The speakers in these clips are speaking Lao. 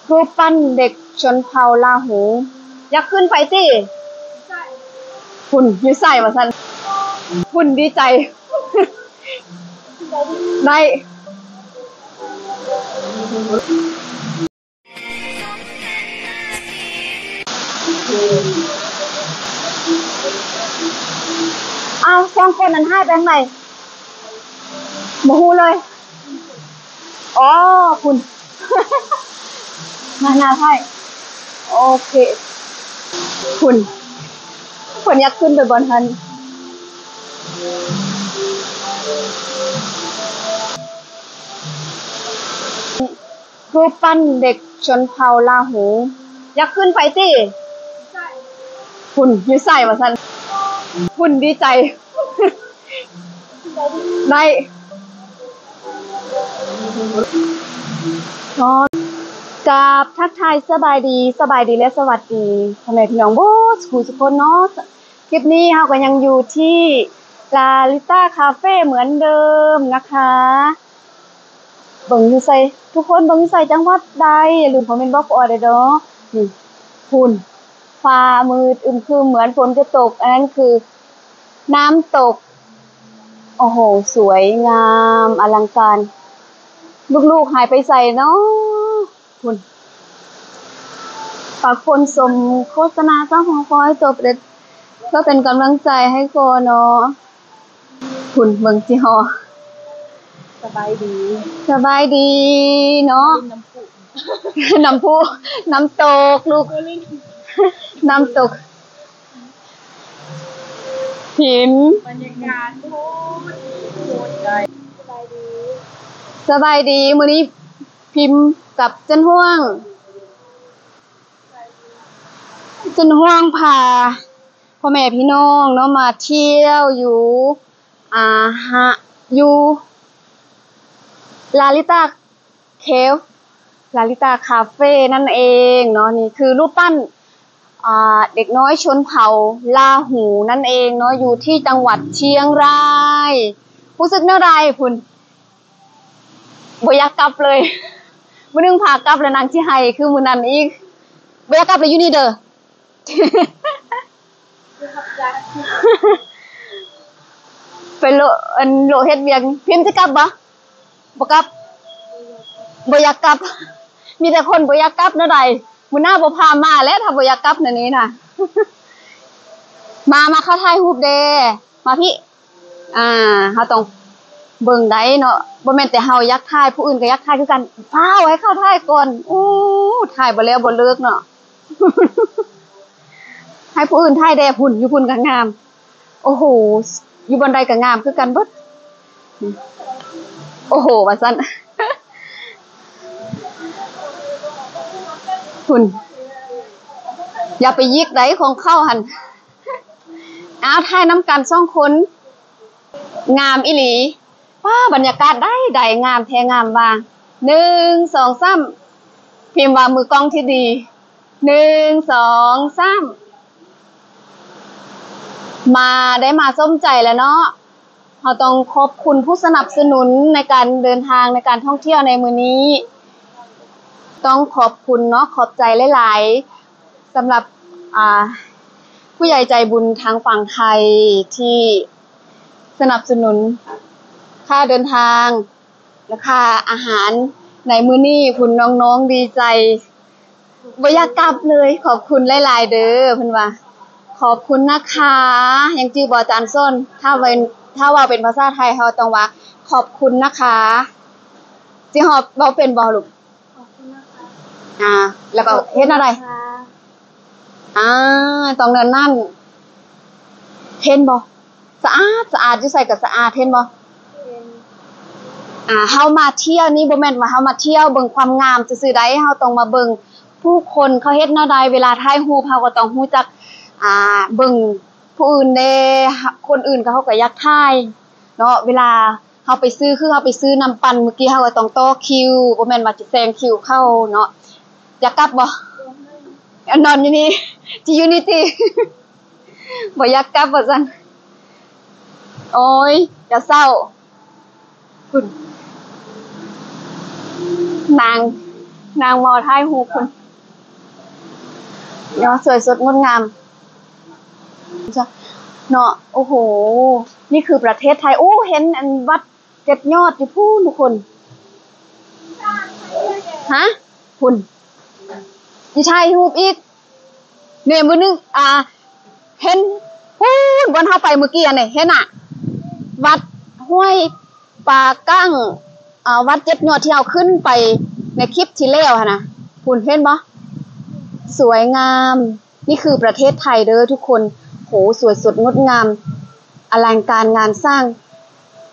ຮູບປັ້ນເດັກຊົນເຜົ່າລາຫູ ຢາກຂຶ້ນໄປຕິ? ພຸ້ນ ຢູ່ໃສວ່າຊັ້ນ? ພຸ້ນ ດີໃຈ ໄດ້. ອ້າວ ສອງຄົນນັ້ນຫາຍໄປທາງໃດ? ບໍ່ຮູ້ເລີຍ. ອໍ ພຸ້ນ ມາໜ້າທ້າຍ. ໂອເຄ ພຸ້ນ ເພິ່ນຢາກຂຶ້ນໄປບ່ອນຫັ້ນ. ຮູບປັ້ນເດັກຊົນເຜົ່າລາຫູ ຢາກຂຶ້ນໄປຕິ? ພຸ້ນ ຢູ່ໃສວ່າຊັ້ນ? ພຸ້ນ ດີໃຈ ໄດ້. ກາບທັກທາຍສະບາຍດີ ສະບາຍດີ ແລະ ສະຫວັດດີພໍ່ແມ່ພີ່ນ້ອງເບິດສູ່ຜູ້ສູ່ຄົນເນາະ. ຄລິບນີ້ເຮົາກໍຍັງຢູ່ທີ່ລາລິຕ້າຄາເຟເໝືອນເດີມນະຄະ. ເບິ່ງຢູ່ໃສ ທຸກຄົນເບິ່ງຢູ່ໃສ ຈັງຫວັດໃດ ຢ່າລືມຄອມເມັນບອກອອຍເດີເນາະ. ນີ້ ພຸ້ນ ຟ້າມືດອຶມຄຶມເໝືອນຝົນຈະຕົກ. ອັນນັ້ນຄືນ້ຳຕົກ. ໂອ້ໂຫ ສວຍງາມອະລັງການ. ລູກໆຫາຍໄປໃສເນາະ? ພຸ້ນ ຝາກຄົນຊົມໂຄສະນາຊະ ຂໍໃຫ້ຈົບເດັດ ເພື່ອເປັນກຳລັງໃຈໃຫ້ໂຄເນາະ. ພຸ້ນ ເບິ່ງຈິຫໍ່. ສະບາຍດີ ສະບາຍດີເນາະ. ນ້ຳພຸ ນ້ຳພຸ ນ້ຳຕົກລູກ ນ້ຳຕົກ. ພິມ ບັນຍາກາດໂຄດດີໂຄດໄດ້. ສະບາຍດີ ສະບາຍດີ ມື້ນີ້ພິມກັບຈັນຮ່ວງ ຈັນຮ່ວງພາພໍ່ແມ່ພີ່ນ້ອງເນາະ ມາທ່ຽວຢູ່ ອາ ຮະ ຢູ່ລາລິຕ້າ ເຄຟ ລາລິຕ້າຄາເຟນັ້ນເອງເນາະ. ນີ້ຄືຮູບປັ້ນ ອ່າ ເດັກນ້ອຍຊົນເຜົ່າລາຫູນັ້ນເອງເນາະ ຢູ່ທີ່ຈັງຫວັດຊຽງລາຍ. ຮູ້ສຶກແນວໃດ? ພຸ້ນ ບໍ່ຢາກກັບເລີຍ. ມື້ໜຶ່ງພາກັບແລ້ວນາງຊິໄຫ້ຄືມື້ນັ້ນອີກ. ບໍ່ຢາກກັບເລີຍ ຢູ່ນີ້ເດີ. ໄປໂລະ ອັນ ໂລະເຮັດວຽກ. ພິມຈະກັບບໍ່? ບໍ່ກັບ ບໍ່ຢາກກັບ. ມີແຕ່ຄົນບໍ່ຢາກກັບແນວໃດ. ມື້ໜ້າບໍ່ພາມາແລ້ວ ຖ້າບໍ່ຢາກກັບແນວນີ້ນະ. ມາ ມາ ເຂົ້າຖ່າຍຮູບແດ່ ມາພີ້. ອ່າ ເຮົາຕ້ອງເບິ່ງໄດ້ເນາະ ບໍ່ແມ່ນແຕ່ເຮົາຢາກຖ່າຍ ຜູ້ອື່ນກໍຢາກຖ່າຍຄືກັນ. ຟ້າວໃຫ້ເຂົາຖ່າຍກ່ອນ. ໂອ້ ຖ່າຍບໍ່ແລ້ວບໍ່ເລີກເນາະ. ໃຫ້ຜູ້ອື່ນຖ່າຍແດ່. ພຸ້ນ ຢູ່ພຸ້ນກໍງາມ. ໂອ້ໂຫ ຢູ່ບ່ອນໃດກໍງາມຄືກັນເບິດ. ໂອ້ໂຫ ວ່າຊັ້ນ. ພຸ້ນ ຢ່າໄປຢິກໃດຂອງເຂົາຫັ້ນ. ອ້າວ ຖ່າຍນຳກັນສອງຄົນ ງາມອີ່ຫຼີ. ວ້າ ບັນຍາກາດໃດໆ ງາມແທ້ງາມວ່າ. ໜຶ່ງ ສອງ ສາມ ພິມວ່າມືກ້ອງທີ່ດີ. ໜຶ່ງ ສອງ ສາມ ມາ ໄດ້ມາສົມໃຈແລ້ວເນາະ. ເຮົາຕ້ອງຂອບຄຸນຜູ້ສະໜັບສະໜູນໃນການເດີນທາງ ໃນການທ່ອງທ່ຽວໃນມື້ນີ້. ຕ້ອງຂອບຄຸນເນາະ ຂອບໃຈຫຼາຍໆ ສຳລັບ ອ່າ ຜູ້ໃຫຍ່ໃຈບຸນທາງຝັ່ງໄທທີ່ສະໜັບສະໜູນຄ່າເດີນທາງ ແລະ ຄ່າອາຫານໃນມື້ນີ້. ພຸ້ນ ນ້ອງໆ ດີໃຈ ບໍ່ຢາກກັບເລີຍ. ຂອບຄຸນຫຼາຍໆເດີ ເພິ່ນວ່າ ຂອບຄຸນນະຄະ. ຍັງຈື່ບໍ່ ອາຈານສອນ? ຖ້າເປັນ ຖ້າເວົ້າເປັນພາສາໄທ ເຮົາຕ້ອງວ່າ ຂອບຄຸນນະຄະ. ຈິຮອບເວົ້າເປັນບໍ່ລູກ? ຂອບຄຸນນະຄະ. ອ່າ ແລ້ວກໍເຮັດແນວໃດ? ຂອບຄຸນນະຄະ. ອ່າ ຕ້ອງແນວນັ້ນ. ເຫັນບໍ່? ສະອາດ ສະອາດ ຢູ່ໃສກໍສະອາດ ເຫັນບໍ່? ເຫັນ. ອ່າ ເຮົາມາທ່ຽວນີ້ ບໍ່ແມ່ນວ່າເຮົາມາທ່ຽວເບິ່ງຄວາມງາມຊື່ໆໃດ໋ ເຮົາຕ້ອງມາເບິ່ງຜູ້ຄົນເຂົາເຮັດແນວໃດ. ເວລາຖ່າຍຮູບ ເຮົາກໍຕ້ອງຮູ້ຈັກ ອ່າ ເບິ່ງຜູ້ອື່ນແດ່ ຄົນອື່ນກໍ ເຮົາກໍຢາກຖ່າຍເນາະ. ເວລາເຮົາໄປຊື້ ຄືເຮົາໄປຊື້ນ້ຳປັ່ນມື້ກີ້ ເຮົາກໍຕ້ອງຕໍ່ຄິວ ບໍ່ແມ່ນວ່າຈະແຊງຄິວເຂົາເນາະ. ຢາກກັບບໍ່? ອັນນອນຢູ່ນີ້ ຊິຢູ່ນີ້ຕິ? ບໍ່ຢາກກັບວ່າຊັ້ນ. ໂອ້ຍ ຢ່າເສົ້າ. ພຸ້ນ ນາງ ນາງໝໍຖ່າຍຮູບພຸ້ນເນາະ ສວຍສົດງົດງາມເນາະ. ໂອ້ໂຫ ນີ້ຄືປະເທດໄທ. ໂອ້ ເຫັນອັນວັດເຈັດຍອດຢູ່ພຸ້ນທຸກຄົນ. ຮະ? ພຸ້ນ ຊິຖ່າຍຮູບອີກ. ນີ້ມື້ໜຶ່ງ ອ່າ ເຫັນພຸ້ນ ບ່ອນເຮົາໄປມື້ກີ້ຫັ້ນເດ ເຫັນນະ ວັດຫ້ວຍປາກ້າງ ອ່າ ວັດເຈັດຍອດທີ່ເຮົາຂຶ້ນໄປໃນຄລິບທີ່ແລ້ວຫັ້ນນະ. ພຸ້ນ ເຫັນບໍ່? ສວຍງາມ. ນີ້ຄືປະເທດໄທເດີທຸກຄົນ. ໂຫ ສວຍສົດງົດງາມ ອະລັງການງານສ້າງ.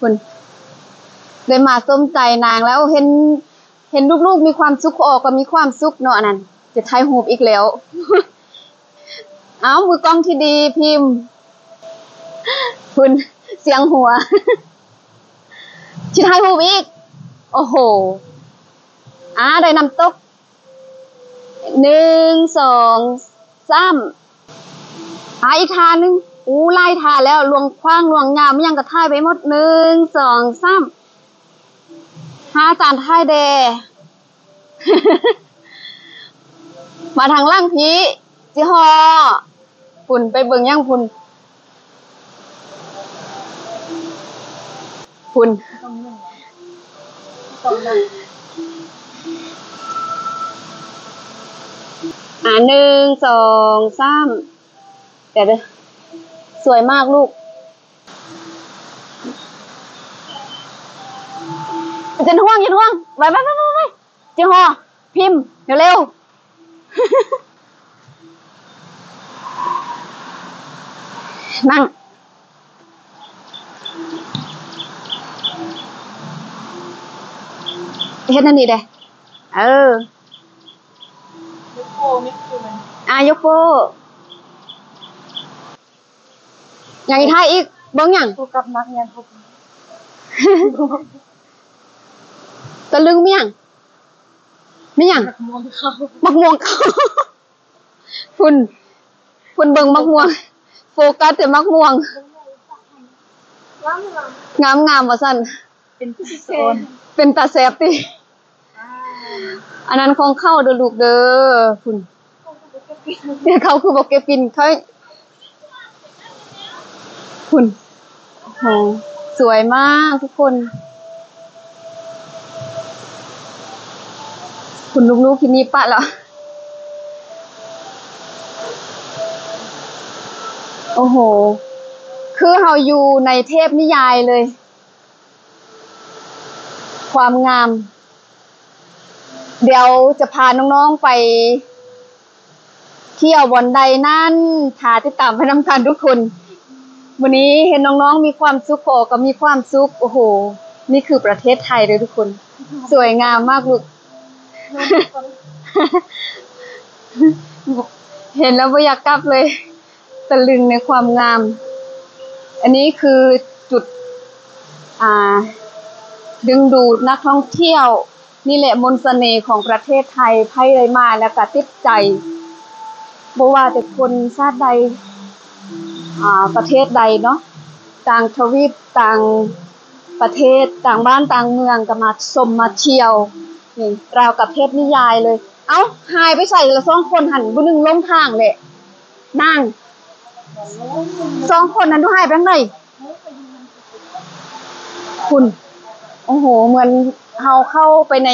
ພຸ້ນ ໄດ້ມາສົມໃຈນາງແລ້ວ ເຫັນ ເຫັນລູກໆມີຄວາມສຸກ ພໍ່ກໍມີຄວາມສຸກເນາະ. ອັນນັ້ນຈະຖ່າຍຮູບອີກແລ້ວ. ເອົ້າ ມືກ້ອງທີ່ດີພິມ. ພຸ້ນ ສຽງຫົວ. ຊິຖ່າຍຮູບອີກ. ໂອ້ໂຫ ອາ ໄດ້ນ້ຳຕົກ. ໜຶ່ງ ສອງ ສາມ. ອາ ອີກທ່າໜຶ່ງ. ໂອ້ ຫຼາຍທ່າແລ້ວ ລວງຂວາງ ລວງຍາວ ມີຫຍັງກໍຖ່າຍໄປໝົດ. ໜຶ່ງ ສອງ ສາມ. ຫາອາຈານຖ່າຍແດ່. ມາທາງຫຼັງພີ້ ຈິຫໍ່. ພຸ້ນ ໄປເບິ່ງຫຍັງພຸ້ນ. ພຸ້ນ ອາ ໜຶ່ງ ສອງ ສາມ. ດຽວເດີ ສວຍມາກລູກ. ຢ່າຫ່ວງ ຢ່າຫ່ວງ ໄວໆໆໆ ຈິຫໍ່ ພິມ ເລັວໆ. ນັ່ງ ເຮັດແນວນີ້ເດ້. ເອີ ຍົກໂປ້ ຍົກໂປ້. ຫຍັງອີກ ຖ່າຍອີກ. ເບິ່ງຫຍັງ? ໂຟກັສມັກຫຍັງ? ຕະລຶງມີຫຍັງ? ມີຫຍັງ? ໝາກມ່ວງເຂົ້າ ໝາກມ່ວງເຂົ້າ. ພຸ້ນ ພຸ້ນເບິ່ງໝາກມ່ວງ ໂຟກັສແຕ່ໝາກມ່ວງ. ງາມໆ ວ່າຊັ້ນ. ເປັນຕາແຊບ ເປັນຕາແຊບຕິ? ອັນນັ້ນຂອງເຂົາເດີລູກເດີ. ພຸ້ນ ເຂົາຄືບໍ່ເກັບກິນ ເຂົາ ພຸ້ນ. ໂອ້ໂຫ ສວຍມາກທຸກຄົນ. ຄຸນລູກໆ ທີ່ນີ້ປະແລ້ວ. ໂອ້ໂຫ ຄືເຮົາຢູ່ໃນເທບນິຍາຍເລີຍ ຄວາມງາມ. ດຽວຈະພານ້ອງໆ ໄປ ທ່ຽວບ່ອນໃດນັ້ນ ຖ້າຕິດຕາມໄປນຳກັນທຸກຄົນ. ມື້ນີ້ເຫັນນ້ອງໆ ມີຄວາມສຸກ ພໍ່ກໍມີຄວາມສຸກ. ໂອ້ໂຫ ນີ້ຄືປະເທດໄທເດີທຸກຄົນ ສວຍງາມມາກລູກ. ເຫັນແລ້ວບໍ່ຢາກກັບເລີຍ ຕະລຶງໃນຄວາມງາມ. ອັນນີ້ຄືຈຸດ ອ່າ ດຶງດູດນັກທ່ອງທ່ຽວ. ນີ້ແຫຼະມົນສະເໜ່ຂອງປະເທດໄທ, ໃຜໄດ້ມາແລ້ວກະຕິດໃຈ, ບໍ່ວ່າແຕ່ຄົນຊາດໃດ, ອ່າ, ປະເທດໃດເນາະ, ຕ່າງທະວີບ, ຕ່າງປະເທດ, ຕ່າງບ້ານຕ່າງເມືອງກໍມາຊົມມາທ່ຽວ. ນີ້ລາວກັບເທບນິຍາຍເລີຍ. ເອົ້າ, ຫາຍໄປໃສລະສອງຄົນຫັ້ນ? ຜູ້ໜຶ່ງຫຼົງທາງແຫຼະ. ນາງ ສອງຄົນນັ້ນດູຫາຍໄປທາງໃດ? ພຸ້ນ. ໂອ້ໂຫ ເໝືອນເຮົາເຂົ້າໄປໃນ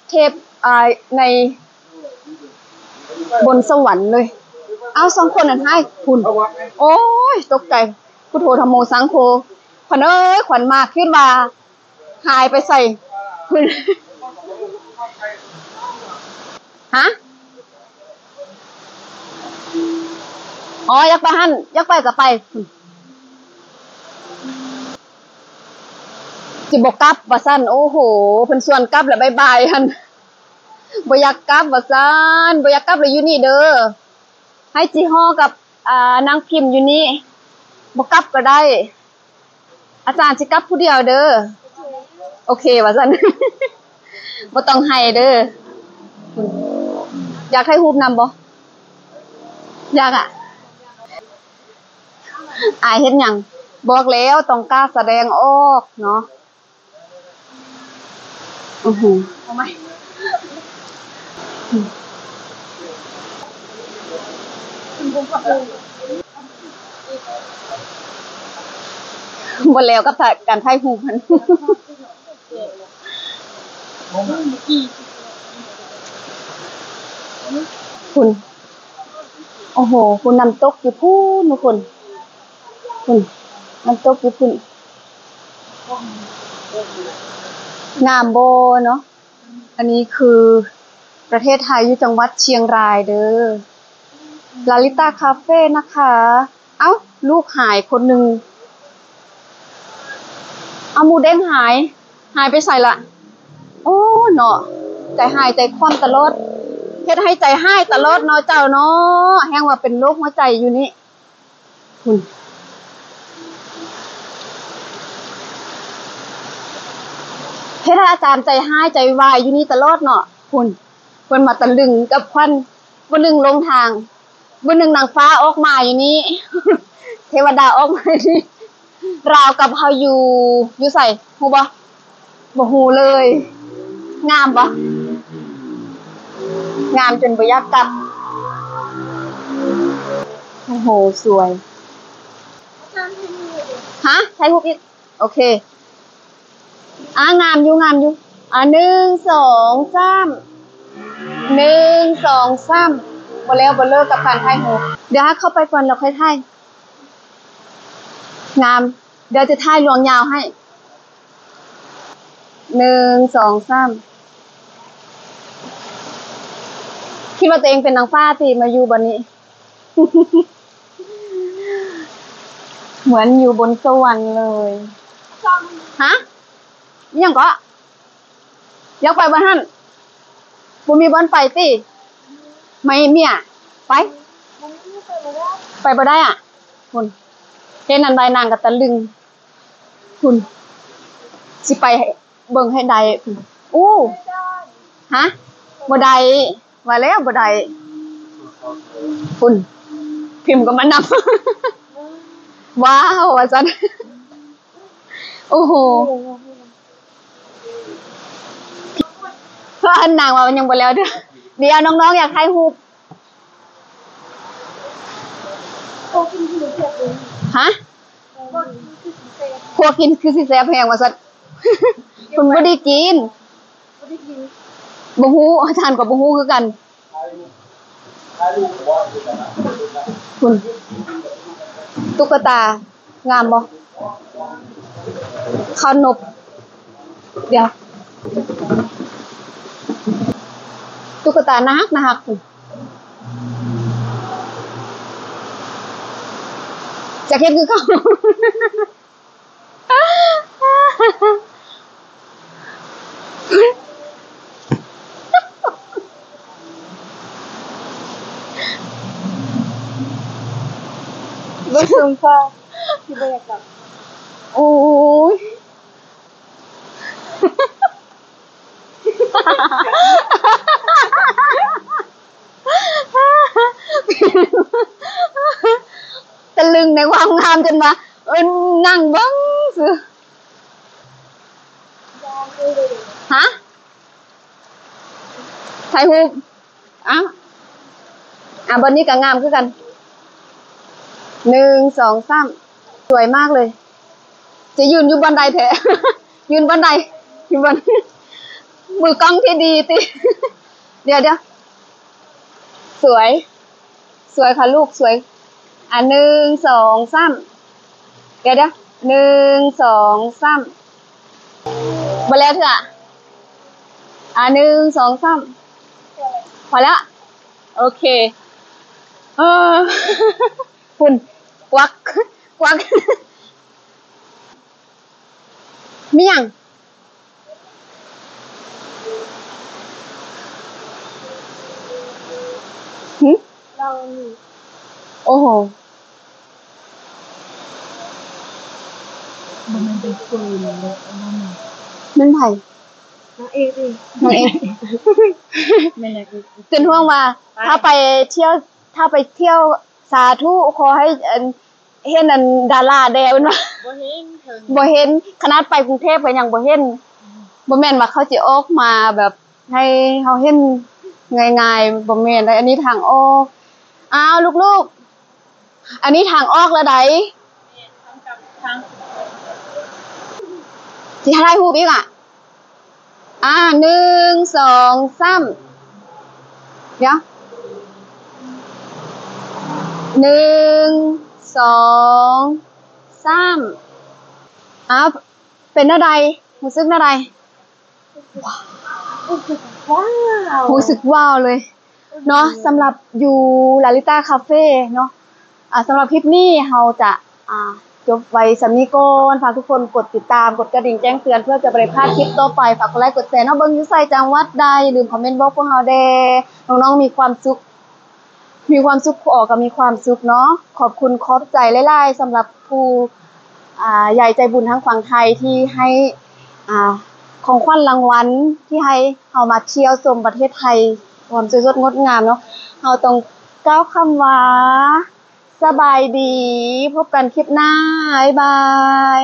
ເທບ ອ່າ ໃນບົນສະຫວັນເລີຍ. ເອົ້າ ສອງຄົນນັ້ນຫາຍ ພຸ້ນ. ໂອ້ຍ ຕົກໃຈ ພຸດໂທທຳໂມສັງໂຄ. ຂວັນເອີຍ ຂວັນມາຄິດວ່າ ຫາຍໄປໃສ? ຫະ? ອໍ ຢາກໄປຫັ້ນ, ຢາກໄປກໍໄປ. ຊິບໍ່ກັບວ່າຊັ້ນ. ໂອ້ໂຫ ເພິ່ນຊວນກັບແລ້ວບາຍບາຍຫັ້ນ. ບໍ່ຢາກກັບວ່າຊັ້ນ, ບໍ່ຢາກກັບແລ້ວຢູ່ນີ້ເດີ. ໃຫ້ຈິຫໍ່ກັບ ອ່າ ນາງພິມຢູ່ນີ້, ບໍ່ກັບກໍໄດ້. ອາຈານຊິກັບຜູ້ດຽວເດີ. ໂອເຄ ວ່າຊັ້ນ. ບໍ່ຕ້ອງໄຫ້ເດີ. ຢາກຖ່າຍຮູບນຳບໍ່? ຢາກອະ. ອາຍເຮັດຫຍັງ? ບອກແລ້ວຕ້ອງກ້າສະແດງອອກເນາະ. ອື ເອົາໃໝ່. ບໍ່ແລ້ວກັບ ການຖ່າຍຮູບຫັ້ນ. ພຸ້ນ ໂອ້ໂຫ ພຸ້ນ ນ້ຳຕົກຢູ່ພຸ້ນທຸກຄົນ ພຸ້ນ ນ້ຳຕົກຢູ່ພຸ້ນ ງາມບໍ່ເນາະ? ອັນນີ້ຄືປະເທດໄທ ຢູ່ຈັງຫວັດຊຽງລາຍເດີ ລາລິຕາຄາເຟນະຄະ. ເອົ້າ ລູກຫາຍຄົນໜຶ່ງ ເອົາ ໝູເດ້ງຫາຍ ຫາຍໄປໃສລະ? ໂອ້ ເນາະ ໃຈຫາຍໃຈຄວ່ຳຕະຫຼອດ ເຮັດໃຫ້ໃຈຮ້າຍຕະຫຼອດເນາະເຈົ້າເນາະ ແຮ່ງວ່າເປັນໂລກຫົວໃຈຢູ່ນີ້ ພຸ້ນ ເຮັດໃຫ້ອາຈານໃຈຮ້າຍໃຈວາຍຢູ່ນີ້ຕະຫຼອດເນາະ ພຸ້ນ ເພິ່ນມາຕະລຶງກັບຂວັນ ຜູ້ໜຶ່ງຫຼົງທາງ ມື້ໜຶ່ງນາງຟ້າອອກມາຢູ່ນີ້ ເທວະດາອອກມາຢູ່ນີ້ ລາວກັບເຮົາຢູ່ ຢູ່ໃສຮູ້ບໍ່? ບໍ່ຮູ້ເລີຍ. ງາມບໍ່? ງາມຈົນບໍ່ຢາກກັບ. ໂອ້ໂຫ ສວຍ. ຮະ? ຖ່າຍຮູບອີກ. ໂອເຄ. ອ່າ ງາມຢູ່ ງາມຢູ່. ອ່າ ໜຶ່ງ ສອງ ສາມ ໜຶ່ງ ສອງ ສາມ. ບໍ່ແລ້ວບໍ່ເລີກກັບການຖ່າຍຮູບ. ດຽວໃຫ້ເຂົ້າໄປກ່ອນແລ້ວຄ່ອຍຖ່າຍ. ງາມ. ດຽວຈະຖ່າຍລວງຍາວໃຫ້. ໜຶ່ງ ສອງ ສາມ. ຄິດວ່າຕົວເອງເປັນນາງຟ້າຕິ ມາຢູ່ບ່ອນນີ້. ເໝືອນຢູ່ບົນສະຫວັນເລີຍ. ຮະ? ອີ່ຫຍັງເກາະ? ຢາກໄປບ່ອນຫັ້ນ? ບໍ່ມີບ່ອນໄປຕິ? ໄມເມຍ ໄປ ໄປບໍ່ໄດ້ອະ. ພຸ້ນ ເຫັນອັນໃດນາງກໍຕະລຶງ. ພຸ້ນ ຊິໄປໃຫ້ເບິ່ງໃຫ້ໄດ້ພຸ້ນ. ໂອ້ ຮະ? ບໍ່ໄດ້ ວ່າແລ້ວບໍ່ໄດ້. ພຸ້ນ ພິມກໍມານຳ. ວ້າວ ວ່າຊັ້ນ. ໂອ້ໂຫ ເພາະອັນນາງວ່າມັນຍັງບໍ່ແລ້ວເດີ. ດຽວນ້ອງໆ ຢາກຖ່າຍຮູບ. ຮະ? ຄົວກິນຄືຊິແຊບແຮງວ່າຊັ້ນ. ເພິ່ນບໍ່ໄດ້ກິນ. ບໍ່ຮູ້ ອາຈານກໍບໍ່ຮູ້ຄືກັນ. ພຸ້ນ ຕຸກກະຕາ ງາມບໍ່? ເຂົ້ານົບ ດຽວ ຕຸກກະຕາໜ້າຮັກ ໜ້າຮັກ ຢາກເຮັດຄືເຂົາ. ບໍ່ສົມຄວາມ ທີ່ບໍ່ຢາກກັບ. ໂອ້ຍ ຕະລຶງໃນຄວາມງາມຈົນວ່າ ເອີ ນັ່ງເບິ່ງຊື່. ຮະ? ຖ່າຍຮູບ. ອ້າວ ອ່າ ບ່ອນນີ້ກໍງາມຄືກັນ. ໜຶ່ງ ສອງ ສາມ ສວຍມາກເລີຍ. ຈະຢືນຢູ່ບ່ອນໃດແທ້? ຢືນບ່ອນໃດ? ຢູ່ບ່ອນ ມືກ້ອງທີ່ດີຕິ. ດຽວໆ ສວຍ ສວຍຄ່ະລູກ ສວຍ. ອ່າ ໜຶ່ງ ສອງ ສາມ. ດຽວໆ ໜຶ່ງ ສອງ ສາມ. ບໍ່ແລ້ວເທື່ອ. ອ່າ ໜຶ່ງ ສອງ ສາມ. ພໍແລ້ວ. ໂອເຄ. ເອີ ພຸ້ນ ກວັກ ກວັກ. ມີຫຍັງ? ຫຶ? ເຮົານີ້ ໂອ້ໂຫ ບໍ່ແມ່ນເປັນເຟີນແລ້ວ ແມ່ນໃຜ? ນາງເອກເອງ ນາງເອກ ແມ່ນນາງເອກ. ເປັນຫ່ວງວ່າ ໄປ ຖ້າໄປທ່ຽວ ຖ້າໄປທ່ຽວ ສາທຸ ຂໍໃຫ້ ອັນ ເຫັນອັນດາລາແດ່ເພິ່ນວ່າ ບໍ່ເຫັນເຖິງ ບໍ່ເຫັນ ຂະໜາດໄປກຸງເທບກໍຍັງບໍ່ເຫັນ. ອືມ ບໍ່ແມ່ນວ່າເຂົາຊິອອກມາແບບໃຫ້ເຮົາເຫັນ ງ່າຍໆ ບໍ່ແມ່ນໄດ໋ ອັນນີ້ທາງອອກ. ອ້າວ ລູກໆ ອັນນີ້ທາງອອກແລ້ວໃດ໋. ຊິຖ່າຍຮູບອີກອະ. ອ່າ ໜຶ່ງ ສອງ ສາມ ດຽວ ໜຶ່ງ ສອງ ສາມ. ອ້າວ ເປັນແນວໃດ? ຮູ້ສຶກແນວໃດ? ວ້າວ ຮູ້ສຶກວ້າວເລີຍເນາະ ສຳລັບຢູ່ Lalita Cafe ເນາະ. ອ່າ ສຳລັບຄລິບນີ້ເຮົາຈະ ອ່າ ຈົບໄວ້ສ່ຳນີ້ກ່ອນ. ຝາກທຸກຄົນກົດຕິດຕາມ ກົດກະດິ່ງແຈ້ງເຕືອນ ເພື່ອຈະບໍ່ໄດ້ພາດຄລິບຕໍ່ໄປ. ຝາກກົດໄລກົດແຊເນາະ. ເບິ່ງຢູ່ໃສ ຈັງຫວັດໃດ ຢ່າລືມຄອມເມັນບອກພວກເຮົາແດ່. ນ້ອງໆມີຄວາມສຸກ ມີຄວາມສຸກ ຜູ້ອອກກໍມີຄວາມສຸກເນາະ. ຂອບຄຸນຂອບໃຈຫຼາຍໆ ສຳລັບຜູ້ ອ່າ ໃຫຍ່ໃຈບຸນທາງຝັ່ງໄທທີ່ໃຫ້ ອ່າ ຂອງຂວັນລາງວັນ ທີ່ໃຫ້ເຮົາມາທ່ຽວຊົມປະເທດໄທຄວາມສວຍສົດງົດງາມເນາະ. ເຮົາຕ້ອງກ່າວຄຳວ່າ ສະບາຍດີ ພົບກັນຄລິບໜ້າ ບາຍບາຍ.